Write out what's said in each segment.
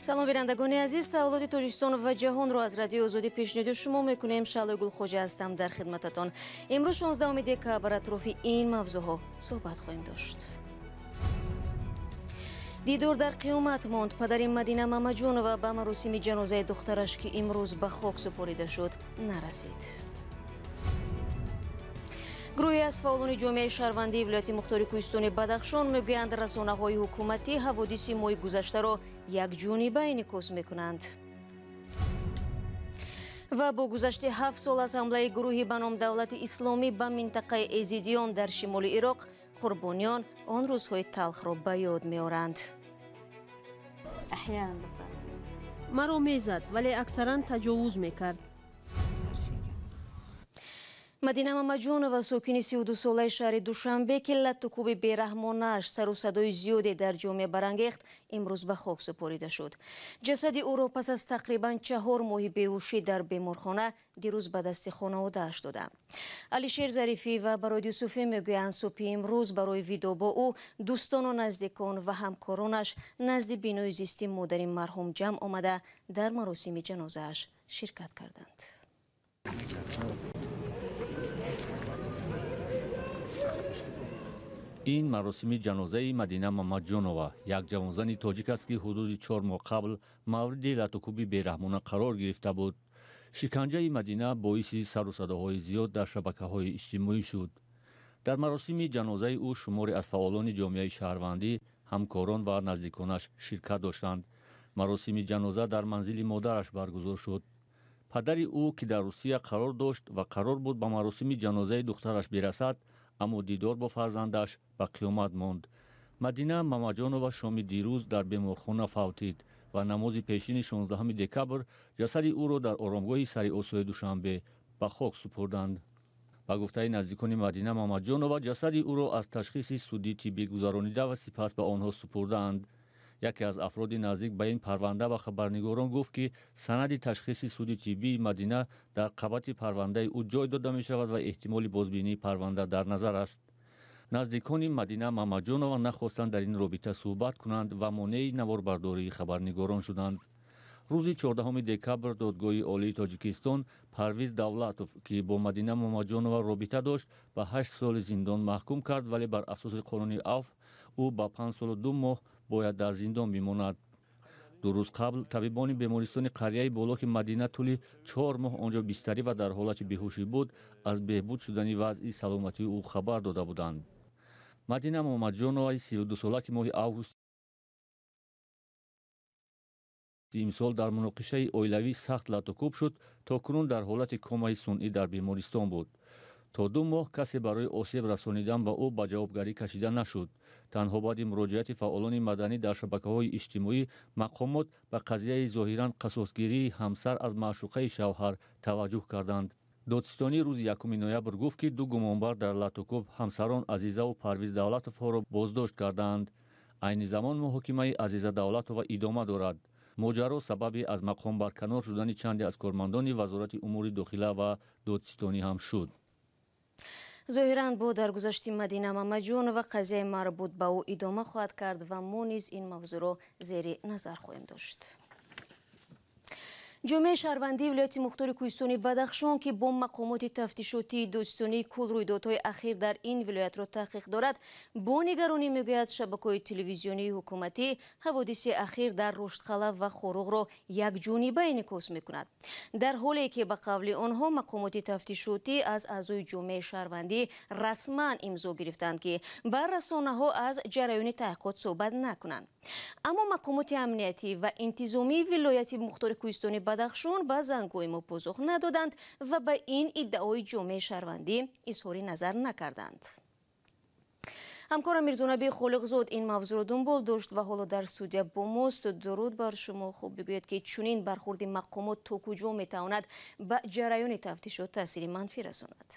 Салом бинандагони азиз, саволоти Тоҷикистон ва ҷаҳонро аз Радиои Озодӣ пешниҳоди шумо мекунем. Шаълои Гулхоҷа ҳастам дар хидмататон. Имрӯз 16 декабр атрофи ин мавзӯъҳо суҳбат хоҳем дошт. Дидор дар қиёмат монд. Падари Мадина Мамаҷонова ба маросими ҷанозаи духтараш, ки имрӯз ба хок супорида шуд, нарасид. Гурӯҳе аз фаъолони ҷомеаи шаҳрвандии вилояти мухтори кӯҳистони Бадахшон мегӯянд, расонаҳои ҳукуматӣ ҳаводиси моҳи гузаштаро якҷониба инъикос мекунанд. Ва бо гузашти 7 сол аз ҳамлаи гурӯҳи ба ном Давлати Исломӣ ба минтақаи эзидиён дар шимоли Ироқ, қурбониён он рӯзҳои талхро ба ёд меоранд. Маро мезад, вале аксаран таҷовуз мекард. Мадина Мамаҷонова, сокини 32-солаи шаҳри Душанбе, ки латтукӯби бераҳмонааш сару садои зиёде дар ҷомеа барангехт, имрӯз ба хок супорида шуд. Ҷасади ӯро пас аз тақрибан 4 моҳи беҳушӣ дар беморхона дирӯз ба дасти хонаводааш доданд. Алишер Зарифӣ ва Бароди Юсуфӣ мегӯянд, субҳи имрӯз барои видоъ бо ӯ дӯстону наздикон ва ҳамкоронаш назди бинои зисти модари марҳум ҷамъ омада, дар маросими ҷанозааш ширкат карданд. Ин маросими ҷанозаи Мадина Мамаҷонова, як ҷавонзани тоҷик аст, ки ҳудуди 4 моҳ қабл мавриди латукӯби бераҳмона қарор гирифта буд. Шиканҷаи Мадина боиси сару садоҳои зиёд дар шабакаҳои иҷтимоӣ шуд. Дар маросими ҷанозаи ӯ шуморе аз фаъолони ҷомеаи шаҳрвандӣ, ҳамкорон ва наздиконаш ширкат доштанд. Маросими ҷаноза дар манзили модараш баргузор шуд. Падари ӯ, ки дар Русия қарор дошт ва қарор буд ба маросими ҷанозаи духтараш бирасад, аммо дидор бо фарзандаш ба қиёмат монд. Мадина Мамаҷонова шоми дирӯз дар беморхона фавтид ва намози пешини 16 декабр ҷасади ӯро дар оромгоҳи сари осиёи Душанбе ба хок супурданд. Ба гуфтаи наздикони Мадина Мамаҷонова, ҷасади ӯро аз ташхиси судии тиббӣ гузаронида ва сипас ба онҳо супурдаанд. Яке аз афроди наздик ба ин парванда ба хабарнигорон гуфт, ки санади ташхиси суди тиббии Мадина дар қабати парвандаи ӯ ҷой дода мешавад ва эҳтимоли бозбинии парванда дар назар аст. Наздикони Мадина Мамаҷонова нахостанд дар ин робита суҳбат кунанд ва монеи наворбардории хабарнигорон шуданд. Рӯзи 14 декабр Додгоҳи Олии Тоҷикистон Парвиз Давлатов, ки бо Мадина Мамаҷонова робита дошт, ба 8 соли зиндон маҳкум кард, вале бар асоси қонуни афв ӯ ба 5 солу 2 моҳ бояд дар зиндон бимонад. 2 рӯз қабл табибони бемористони қарияи Боло, ки Мадина тӯли 4 моҳ онҷо бистарӣ ва дар ҳолати беҳушӣ буд, аз беҳбуд шудани вазъи саломатии ӯ хабар дода буданд. Мадина Мамаҷоноваи 32-сола, ки моҳи август имсол дар муноқишаи оилавӣ сахт латукӯб шуд, то кунун дар ҳолати комаи сунъӣ дар бемористон буд. То 2 моҳ касе барои осеб расонидан ба ӯ ба ҷавобгарӣ кашида нашуд. Танҳо баъди муроҷиати фаъолони маданӣ дар шабакаҳои иҷтимоӣ мақомот ба қазияи зоҳиран қасосгирии ҳамсар аз маъшуқаи шавҳар таваҷҷӯҳ карданд. Додситонӣ рӯзи 1 ноябр гуфт, ки 2 гумонбар дар латукӯб ҳамсарон Азизаву Парвиз Давлатовҳоро боздошт кардаанд. Айни замон муҳокимаи Азиза Давлатова идома дорад. Моҷаро сабаби аз мақом барканор шудани чанде аз кормандони Вазорати умури дохила ва додситонӣ ҳам шуд. Зоҳиран бо даргузашти Мадина Мамаҷонова қазияи марбут ба ӯ идома хоҳад кард ва мо низ ин мавзӯъро зери назар хоҳем дошт. Ҷомеаи шаҳрвандии вилояти мухтори кӯҳистони Бадахшон, ки бо мақомоти тафтишотии додситонии кул рӯйдодҳои ахир дар ин вилоятро таҳқиқ дорад, бо нигаронӣ мегӯяд, шабакаҳои телевизионии ҳукуматӣ ҳаводиси ахир дар Рӯштқалъа ва Хоруғро якҷониба инъикос мекунад. Дар ҳоле ки ба қавли онҳо мақомоти тафтишотӣ аз аъзои ҷомеаи шаҳрвандӣ расман имзо гирифтанд, ки ба расонаҳо аз ҷараёни таҳқиқот суҳбат накунанд. Аммо мақомоти амниятӣ ва интизомии вилояти мухтори кӯҳистони Бадахшон ба зангҳои мо посух надоданд ва ба ин иддаои ҷомеаи шаҳрвандӣ изҳори назар накарданд. Ҳамкорам Мирзонаби Холиқзод ин мавзӯъро дунбол дошт ва ҳоло дар студия бо мост. Дуруд бар шумо. Хуб, бигӯед, ки чунин бархурди мақомот то куҷо метавонад ба ҷараёни тафтишот таъсири манфӣ расонад?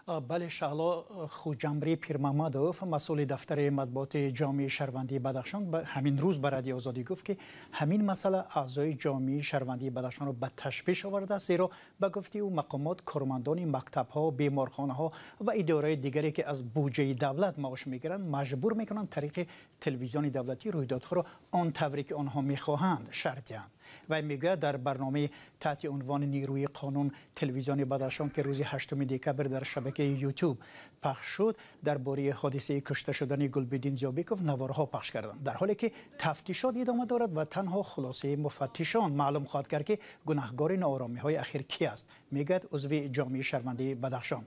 Бале, Шаҳло, Хуҷамрӣ Пирмаҳмадов, масъули дафтари матбуоти Ҷомеаи шаҳрвандии Бадахшон, ҳамин рӯз ба Радиои Озодӣ гуфт, ки ҳамин масъала аъзои ҷомеаи шаҳрвандии Бадахшонро ба ташвиш овардааст, зеро ба гуфти ӯ мақомот кормандони мактабҳо, беморхонаҳо ва идораҳои дигаре, ки аз буҷаи давлат маош мегиранд, маҷбур мекунанд тариқи телевизиони давлатӣ рӯйдодҳоро он тавре ки онҳо мехоҳанд шарҳ диҳанд. Вай мегӯяд, дар барномаи таҳти унвони «Нерӯи қонун» телевизиони Бадахшон, ки рӯзи 8 декабр дар шабакаи Ютуб пахш шуд, дар бораи ҳодисаи кушта шудани Гулбиддин Зиёбеков наворҳо пахш карданд, дар ҳоле ки тафтишот идома дорад ва танҳо хулосаи муфаттишон маълум хоҳад кард, ки гунаҳгори норомиҳои ахир кӣ аст, мегӯяд узви Ҷомеаи шаҳрвандии Бадахшон.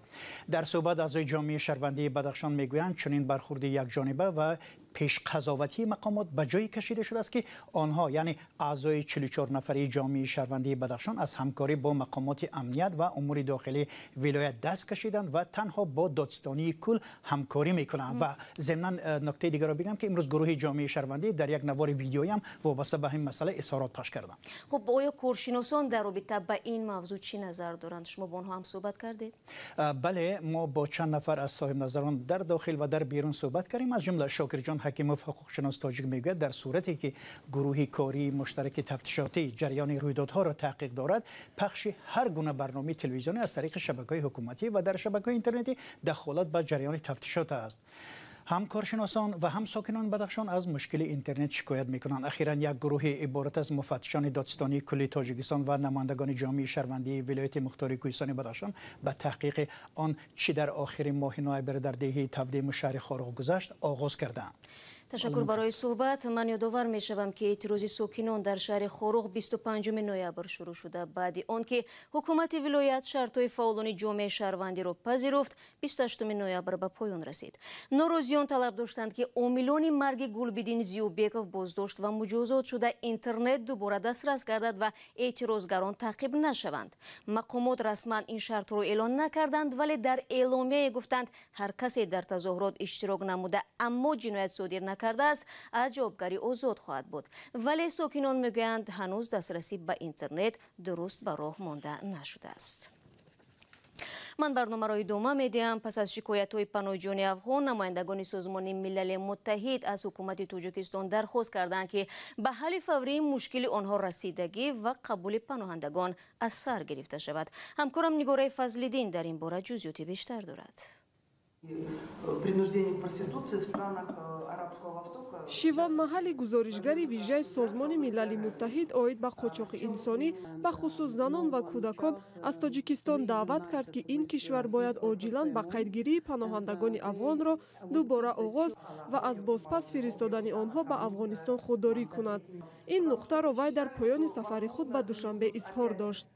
Дар суҳбат аъзои Ҷомеаи шаҳрвандии Бадахшон мегӯянд, чунин бархурди якҷониба ва пешқазоватии мақомот ба ҷое кашида шудааст, ки онҳо, яъне аъзои 44 нафарии Ҷомеаи шаҳрвандии Бадахшон, аз ҳамкорӣ бо мақомоти амният ва умури дохилии вилоят даст кашиданд ва танҳо бо додстонии кул ҳамкорӣ мекунанд. Ва зимнан нуктаи дигарро бигам, ки имрӯз гурӯҳи ҷомеаи шаҳрвандӣ дар як навори видеоям вобаста ба ҳамин масъала изҳорот пахш карданд. Хуб, оё коршиносон дар робита ба ин мавзӯъ чӣ назар доранд? Шумо бо онҳо ҳам суҳбат кардед? Бале, мо бо чанд нафар аз соҳибназарон дар дохил ва дар берун суҳбат кардем. Аз ҷумла Шокирҷон Ҳакимов, ҳуқуқшинос тоҷик, мегӯяд, дар сурате ки гурӯҳи кории муштараки тафтишотӣ ҷараёни рӯйдодҳоро таҳқиқ дорад, пахши ҳар гуна барномаи телевизионӣ аз тариқи шабакаҳои ҳукуматӣ ва дар шабакаҳои интернетӣ дахолат ба ҷараёни тафтишот аст. Ҳам коршиносон ва ҳам сокинони Бадахшон аз мушкили интернет шикоят мекунанд. Ахиран як гурӯҳи иборат аз муфаттишони додстонии кулли Тоҷикистон ва намояндагони ҷомеаи шаҳрвандии вилояти мухтори кӯҳистони Бадахшон ба таҳқиқи он чӣ дар охири моҳи ноябр дар деҳаи Тавдему шаҳри Хоруғ гузашт оғоз карданд. Ташаккур барои суҳбат. Ман ёдовар мешавам, ки эътирози сокинон дар шаҳри Хоруғ 25 ноябр шурӯъ шуда. Баъди он ки ҳукумати вилоят шартҳои фаъолони ҷомеаи шаҳрвандиро пазируфт, 28 ноябр ба поён расид. Норозиён талаб доштанд, ки омилони марги Гулбиддин Зиёбеков боздошт ва муҷозот шуда, интернет дубора дастрас гардад ва эътирозгарон таъқиб нашаванд. Мақомот расман ин шартҳоро эълон накарданд, вале дар эъломияе гуфтанд, ҳар касе дар тазоҳурот иштирок намуда, аммо ҷиноят содир накардааст, аз ҷавобгарӣ озод хоҳад буд. Вале сокинон мегӯянд, ҳанӯз дастрасӣ ба интернет дуруст ба роҳ монда нашудааст. Ман барномаро идома медиҳам. Пас аз шикоятҳои паноҳҷӯёни афғон, намояндагони Созмони Милали Муттаҳид аз ҳукумати Тоҷикистон дархост карданд, ки ба ҳалли фаврии мушкили онҳо расидагӣ ва қабули паноҳандагон аз сар гирифта шавад. Ҳамкорам Нигораи Фазлиддин дар ин бора ҷузъиёти бештар дорад. Принуждение к проституции в странах Арабского Востока. Шивон Маҳали, гузоришгари вижаи Созмони Милали Муттаҳид оид ба қочоқи инсонӣ, ба хусус занон ва кӯдакон, аз Тоҷикистон даъват кард, ки ин кишвар бояд оҷилан ба қайдгирии паноҳандагони афғонро дубора оғоз ва аз бозпас фиристодани онҳо ба Афғонистон худдорӣ кунад. Ин нуқтаро вай дар поёни сафари худ ба Душанбе изҳор дошт.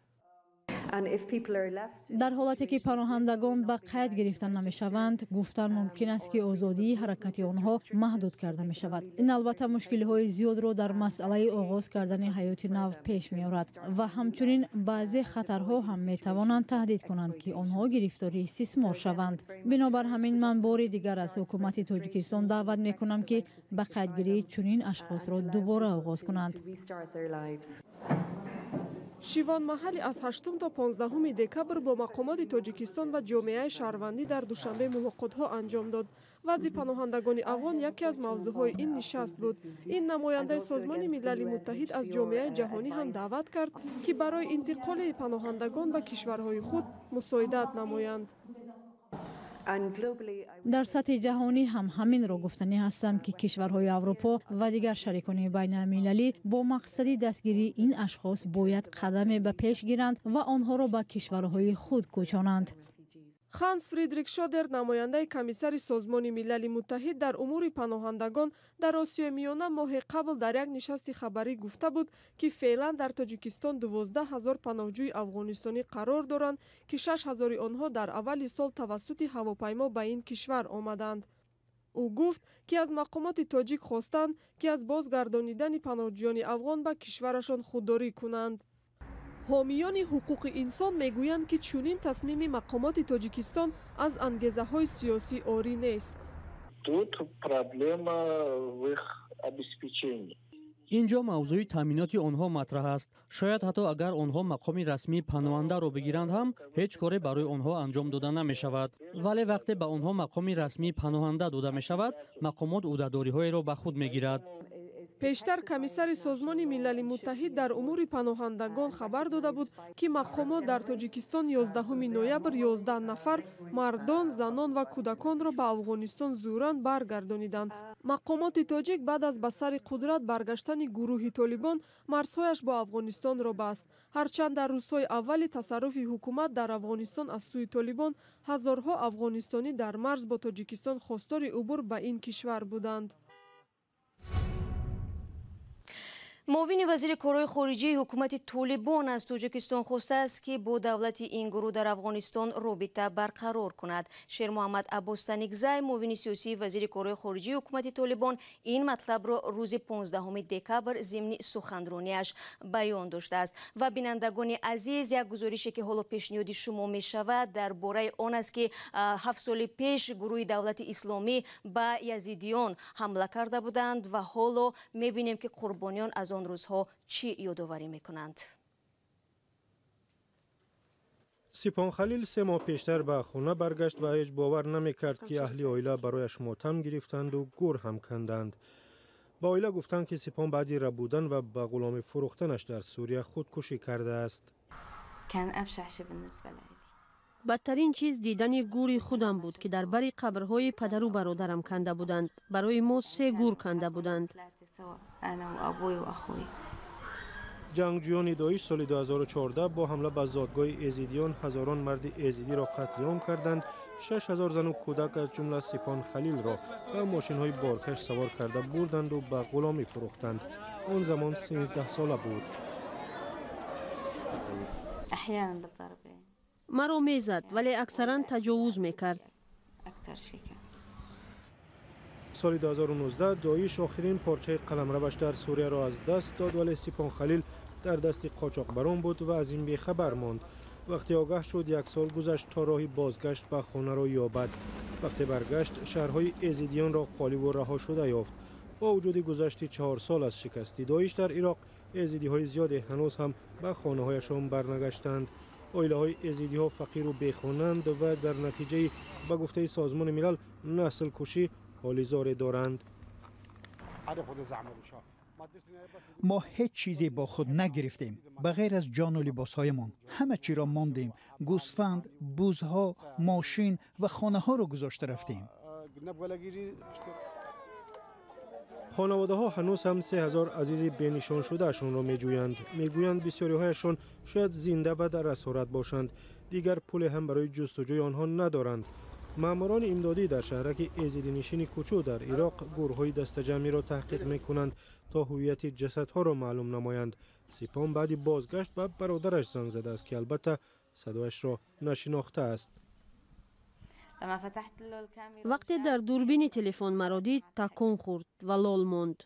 Дар ҳолате ки паноҳандагон ба қайд гирифта намешаванд, гуфтан мумкин аст, ки озодии ҳаракати онҳо маҳдуд карда мешавад. Ин албатта мушкилиҳои зиёдро дар масъалаи оғоз кардани ҳаёти нав пеш меорад ва ҳамчунин баъзе хатарҳо ҳам метавонанд таҳдид кунанд, ки онҳо гирифтори истисмор шаванд. Бинобар ҳамин ман бори дигар аз ҳукумати Тоҷикистон даъват мекунам, ки ба қайдгирии чунин ашхосро дубора оғоз кунанд. Шивон Маҳали аз 8 то 15 декабр бо мақомоти Тоҷикистон ва ҷомеаи шаҳрвандӣ дар Душанбе мулоқотҳо анҷом дод. Вазъи паноҳандагони афғон яке аз мавзӯъҳои ин нишаст буд. Ин намояндаи Созмони Милали Муттаҳид аз ҷомеаи ҷаҳонӣ ҳам даъват кард, ки барои интиқоли паноҳандагон ба кишварҳои худ мусоидат намоянд. Дар сатҳи ҷаҳонӣ ҳам ҳаминро гуфтанӣ ҳастам, ки кишварҳои Аврупо ва дигар шарикони байналмилалӣ бо мақсади дастгирии ин ашхос бояд қадаме ба пеш гиранд ва онҳоро ба кишварҳои худ кӯчонанд. Ханс Фридрик Шодер, намояндаи комиссари Созмони Милали Муттаҳид дар умури паноҳандагон дар Осиёи Миёна, моҳе қабл дар як нишасти хабарӣ гуфта буд, ки феълан дар Тоҷикистон 12 000 паноҳҷӯи афғонистонӣ қарор доранд, ки 6000-и онҳо дар аввали сол тавассути ҳавопаймо ба ин кишвар омаданд. Ӯ гуфт, ки аз мақомоти тоҷик хостанд, ки аз бозгардонидани паноҳҷӯёни афғон ба кишварашон худдорӣ кунанд. Ҳомиёни ҳуқуқи инсон мегӯянд, ки чунин тасмими мақомоти Тоҷикистон аз ангезаҳои сиёсӣ орӣ нест. Тут проблема в их обеспечении. Ин ҷо мавзӯи таъминоти онҳо матраҳ аст. Шояд ҳатто агар онҳо мақоми расмии паноҳандаро бигиранд ҳам, ҳеҷ коре барои онҳо анҷом дода намешавад. Вале вақте ба онҳо мақоми расмии паноҳанда дода мешавад, мақомот ӯҳдадориҳоеро ба худ мегирад. Пештар комиссари Созмони Милали Муттаҳид дар умури паноҳандагон хабар дода буд, ки мақомот дар Тоҷикистон 11 ноябр 11 нафар мардон, занон ва кӯдаконро ба Афғонистон зӯран баргардониданд. Мақомоти тоҷик баъд аз ба сари қудрат баргаштани гурӯҳи Толибон марзҳояш бо Афғонистонро баст. Ҳарчанд дар рӯзҳои аввали тасарруфи ҳукумат дар Афғонистон аз сӯи Толибон ҳазорҳо афғонистонӣ дар марз бо Тоҷикистон хостори убур ба ин кишвар буданд. Муовини вазири корҳои хориҷии ҳукумати Толибон аз Тоҷикистон хостааст, ки бо давлати ин гурӯҳ дар Афғонистон робита барқарор кунад. Шермуҳаммад Аббос Станикзай, муовини сиёсии вазири корҳои хориҷии ҳукумати Толибон, ин матлабро рӯзи 15 декабр зимни суханрониаш баён доштааст. Ва бинандагони азиз, як гузорише, ки ҳоло пешниҳоди шумо мешавад, дар бораи он аст, ки 7 соли пеш гурӯҳи Давлати Исломӣ ба язидиён ҳамла карда буданд ва ҳоло мебинем, ки қурбониён аз он рӯзҳо чӣ ёдоварӣ мекунанд. Сипон Халил 3 моҳ пештар ба хона баргашт ва ҳеҷ бовар намекард, ки аҳли оила барояш мотам гирифтанду гӯр ҳам канданд. Ба оила гуфтанд, ки Сипон баъди рабудан ва ба ғуломӣ фурӯхтанаш дар Сурия худкушӣ кардааст. Бадтарин чиз дидани гӯри худам буд, ки дар бари қабрҳои падару бародарам канда буданд. Барои мо 3 гӯр канда буданд. Ҷангҷӯёни Доиш соли 2014 бо ҳамла ба зодгоҳи эзидиён ҳазорон марди эзидиро қатли ом карданд. 6000 зану кӯдак, аз ҷумла Сипон Халилро, ба мошинҳои боркаш савор карда бурданду ба ғуломӣ фурӯхтанд. Он замон 13 сола буд. Маро мезад, вале аксаран таҷовуз мекард. Соли 2019 Доиш охирин порчаи қаламраваш дар Сурияро аз даст дод, вале Сипон Халил дар дасти қочоқбарон буд ва аз ин бехабар монд. Вақте огаҳ шуд, 1 сол гузашт то роҳи бозгашт ба хонаро ёбад. Вақте баргашт, шаҳрҳои эзидиёнро холиву раҳо шуда ёфт. Бо вуҷуди гузашти 4 сол аз шикасти Доиш дар Ироқ, эзидиҳои зиёде ҳанӯз ҳам ба хонаҳояшон барнагаштанд. Оилаҳои эзидиҳо фақиру бехонанд ва дар натиҷаи, ба гуфтаи Созмони Милал, наслкушӣ ҳоли зоре доранд. Мо ҳеҷ чизе бо худ нагирифтем ба ғайр аз ҷону либосҳоямон. Ҳама чиро мондем: гӯсфанд, бузҳо, мошин ва хонаҳоро гузошта рафтем. Хонаводаҳо ҳанӯз ҳам 3000 азизи бенишоншудаашонро меҷӯянд. Мегӯянд, бисёриҳояшон шояд зинда ва дар асорат бошанд. Дигар пуле ҳам барои ҷустуҷӯи онҳо надоранд. Маъмурони имдодӣ дар шаҳраки эзидинишини Кучу дар Ироқ гурӯҳҳои дастаҷамъиро таҳқиқ мекунанд, то ҳуввияти ҷасадҳоро маълум намоянд. Сипон баъди бозгашт ба бародараш занг задааст, ки албатта садояшро нашинохтааст. Вақте дар дурбини телефон маро дид, такон хӯрд ва лол монд.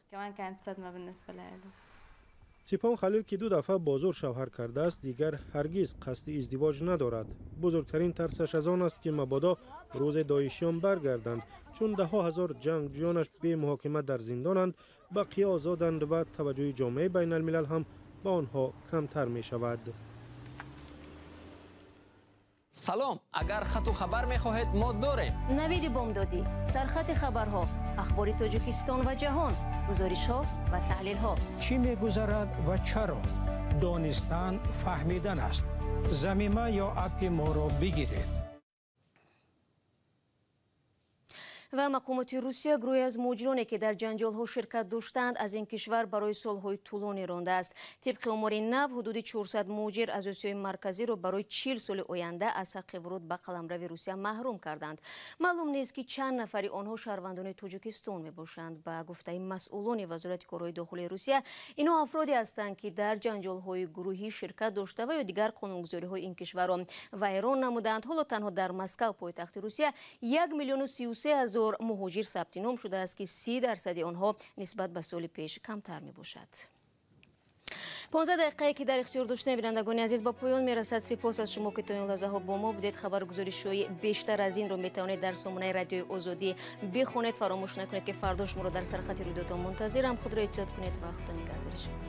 Сипон Халил, ки 2 дафъа бо зӯр шавҳар кардааст, дигар ҳаргиз қасди издивоҷ надорад. Бузургтарин тарсаш аз он аст, ки мабодо рӯзе доишиён баргарданд, чун даҳҳо ҳазор ҷангҷӯёнаш бемуҳокима дар зиндонанд, бақия озоданд ва таваҷҷӯҳи ҷомеаи байналмилал ҳам ба онҳо камтар мешавад. Салом, агар хату хабар мехоҳед, мо дорем. Навиди бомдодӣ, сархати хабарҳо, ахбори Тоҷикистон ва ҷаҳон, гузоришҳо ва таҳлилҳо. Чӣ мегузарад ва чаро? Донистан фаҳмидан аст. Замима ё аппи моро бигиред. Ва мақомоти Русия гурӯҳе аз муҳоҷироне, ки дар ҷанҷолҳо ширкат доштанд, аз ин кишвар барои солҳои тӯлонӣ рондааст. Тибқи омори нав, ҳудуди 400 муҳоҷир аз Осиёи Марказиро барои 40 соли оянда аз ҳаққи вуруд ба қаламрави Русия маҳрум карданд. Маълум нест, ки чанд нафари онҳо шаҳрвандони Тоҷикистон мебошанд. Ба гуфтаи масъулони Вазорати корҳои дохилии Русия, инҳо афроде ҳастанд, ки дар ҷанҷолҳои гурӯҳӣ ширкат дошта ва ё дигар қонунгузориҳои ин кишварро вайрон намуданд. Ҳоло танҳо дар Москав, пойтахти Русия, 1 033 000 муҳоҷир сабти ном шудааст, ки 30% онҳо нисбат ба соли пеш камтар мебошад. 15 дақиқае, ки дар ихтиёр доштем, бинандагони азиз, ба поён мерасад. Сипос аз шумо, ки то ин лаҳзаҳо бо мо будед. Хабаргузоришҳои бештар аз инро метавонед дар сомонаи Радиои Озодӣ бихонед. Фаромӯш накунед, ки фардо шуморо дар сархати рӯйдодҳо мунтазирам. Худро эҳтиёт кунед ва Худо нигаҳдори шумо.